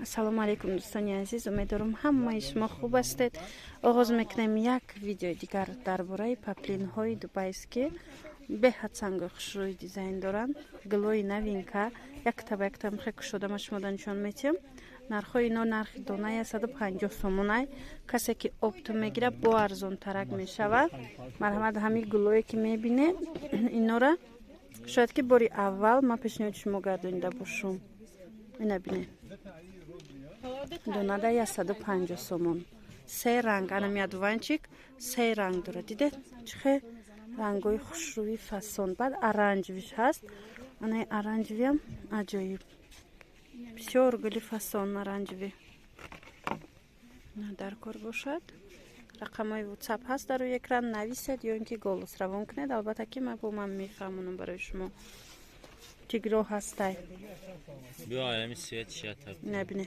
Ассалому алайкум, дӯстони азиз, умедворам, ҳамаи шумо хуб ҳастед. Оғоз мекунем як видеои дигар дар бораи паплинҳои дубайский. Беҳад сангои хушрӯи дизайн доранд, гулои новинка. Якта ба якта мехе кушода ма шумода нишон метиҳам. Нархҳои ино: нархи дона 150 сомонай. Касе ки оптом мегирад, бо арзонтарак мешавад. Марҳамат, ҳамин гулое ки мебинед, инора шояд ки бори аввал ман пешниҳоди шумо гардонида бошум. Ина бинед, донада 150 сомон, се ранг. Анами одуванчик се ранг дорад. Дидед, чӣ хел рангҳои хушрӯи фасон. Баъд оранжевый ш ҳаст. Анаи оранжевый ам аҷоиб, бисёр гули фасон оранжевый. Дар кор бошад, рақамҳои Ватсап ҳаст дар рӯи экран, нависед ё ин ки голос равон кунед. Албатта ки ман бо ман мефаҳмонам барои шумо. Тигро ҳастай. Набине,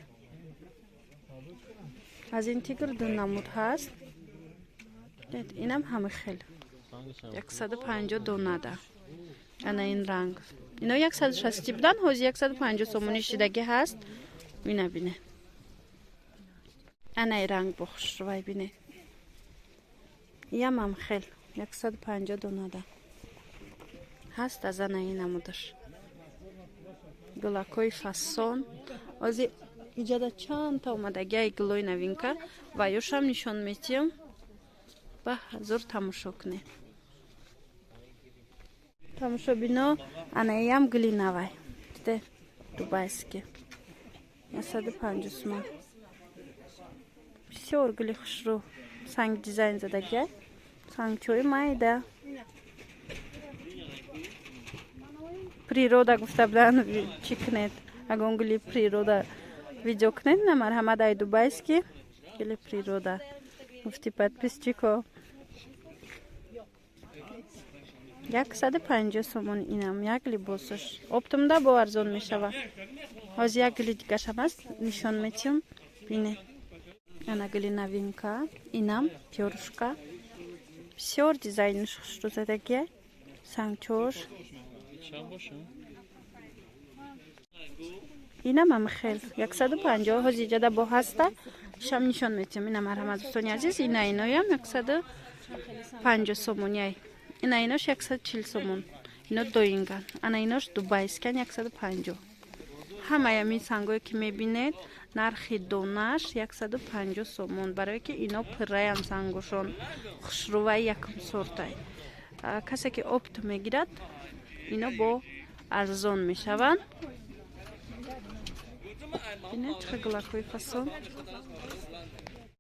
аз ин тигр ду намуд ҳаст. Инам ҳама хел 150 донада. Ана ин ранг, ино 160 будан, ҳозир 150 сомонӣ шидагӣ ҳаст. Ина бине, анаи ранг бо хушрӯвай, бине, ямам хел 150 донада ҳаст. Аз анаи намудаш гулакҳои фасон. Ҳозир иҷада чандта омадагиаи гулои новинка ва ёшам нишон метиҳам. Ба ҳазур тамошо кунед, тамошобино. Анаиам гули навай, диде, дубайский, 150 сумон. Бисёр гули хушрӯ, санг дизайн задагия, сангчои майда. Природа гуфта будан, чӣ кунед, ягон гули природа видео кунед. На, марҳамат, ай дубайский гули природа гуфти подписчико. 150 сомон инам як либосаш. Оптом да бо арзон мешавад. Ҳозир як гули дигашам аст, нишон метиҳам, бине. Ана гули новинка, инам пёрышко, бисёр дизайнш хушрӯ задагия, сангчош. Инам ам хел 150. Ҳозир иҷада бо ҳаста, шам нишон метиҳам. Ина, марҳамат, дӯстони азиз, ина иноям 150 сомониай. Ина инош 140 сомон, ино доинган. Ана инош дубайскан, 150. Ҳамаи ҳамин сангое ки мебинед, нархи донаш 150 сомон, барое ки ино пирраям, сангошон хушрӯваи, якум сортай. Касе ки опт мегирад, ино бо арзон мешаванд. Бинед, чӣ гулакҳои фасон.